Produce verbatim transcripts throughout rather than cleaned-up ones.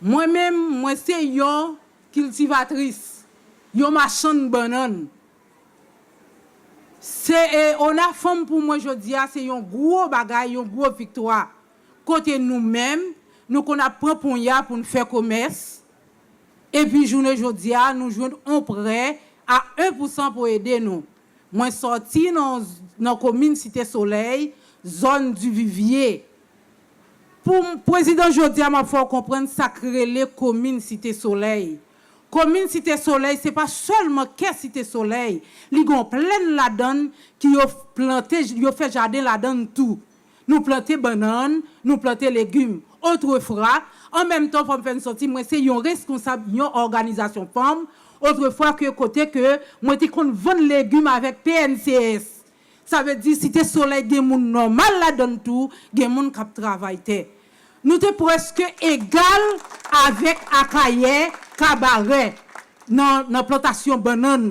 Mwen menm, mwen se yon kiltivatris, yon machann bannann. Se e, Ona Fanm pou mwen jodi a, se yon gwo bagay, yon gwo viktwa. Kote nou menm, nou konn ap pran ponya pou n fè komès. Epi jounen jodi a, nou jwenn yon prè a en pousan pou ede nou. Mwen sòti nan, nan komin Site Solèy, zòn Divivye. Pou m, prezidan, jodi a, m ap fè w konprann sa k rele komin Site Solèy. Komin Site Solèy, se pa sèlman kè Site Solèy, li gen yon plèn ladann ki yo plante, yo fè jaden ladann tou. Nou plante bannann, nou plante legim. Otrefwa, an menm tan, fò m fè n sòti, mwen se yon reskonsab yon òganizasyon fanm. Otrefwa, ke kote ke mwen te konn vann legim avèk P N C S. Sa vle di, Site Solèy gen moun nòmal ladann tou, gen moun k ap travay tè. Nou te prèske egal avèk Akayè, Kabarè nan, nan plantasyon bannann.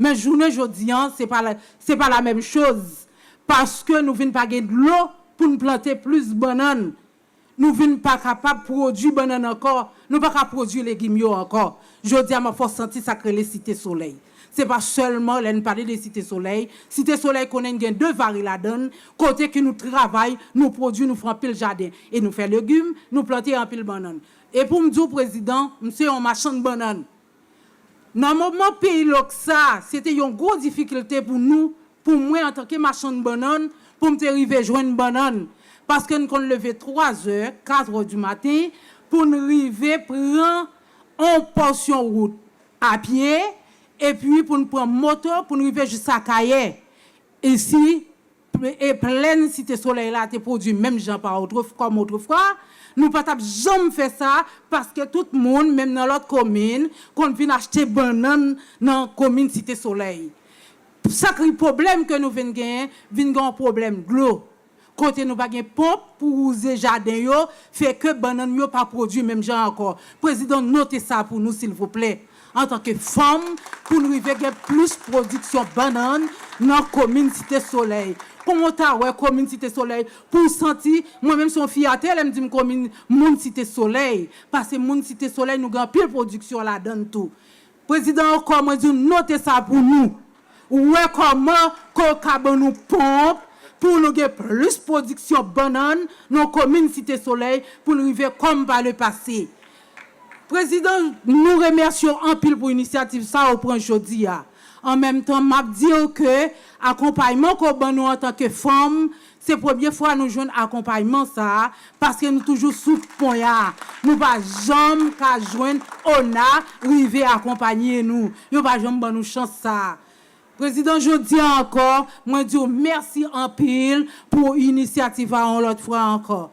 Men jounen jodi a, se pa la, se pa la menm choz. Paske nou vin pa gen dlo pou n plante plis bannann. Nou vin pa kapab pwodui bannann ankò. Nou pa ka pwodui legim yo ankò. Jodi a, m ap fè w santi sa k rele Site Solèy. Se pa sèlman lè n pale de Site Solèy. Site Solèy konnen n gen de vare ladann, kote ke nou travay, nou pwodui, nou fè anpil jaden. E nou fè legim, nou plante anpil bannann. E pou m di w, prezidan, m se yon machann bannann. Nan moman peyi lòk sa, se te yon gwo difikilte pou nou, pou mwen antanke machann bannann, pou m te rive jwenn bannann. Paske n konn leve twa zè, kat è di maten, pou n rive pran yon pòsyon wout a pye, epi pou n pran moto, pou n rive jis Akayè. Isi, e plèn Site Solèy la te pwodui menm jan pa otref-, kòm otrefwa, nou pa t ap janm fè sa, paske tout moun, menm nan lòt komin, konn vin achte bannann nan komin Site Solèy. Sa k ri pwoblèm ke nou vin genyen, vin gen yon pwoblèm dlo. Kote nou pa gen ponp pou wouze jaden yo, fè ke bannann yo pa pwodui menm jan ankò. Prezidan, note sa pou nou, silvouplè. Antanke fanm, pou n rive gen plis pwodiksyon bannann nan komin Site Solèy. Kòman w ta wè komin Site Solèy? Pou w santi, mwen menm se yon fyète lè m di m komin, moun Site Solèy, paske moun Site Solèy, nou gen anpil pwodiksyon ladann tou. Prezidan, ankò, mwen di w, note sa pou nou. Ou wè kòman ke w ka ban nou ponp pou nou gen plis pwodiksyon bannann nan komin Site Solèy pou n rive kòm pa le pase. Prezidan, nou remèsye w anpil pou inisyativ sa ou pran jodi a. An menm tan, m ap di w ke akonpayman ke w ban nou antanke fanm, se premye fwa nou jwenn akonpayman sa a, paske nou toujou sou ponya. Nou pa janm ka jwenn Ona rive akonpaye nou. Yo pa janm ban nou chans sa a. Prezidan, jodi a ankò, mwen di w mèsi anpil pou inisyativ a yon lòt fwa ankò.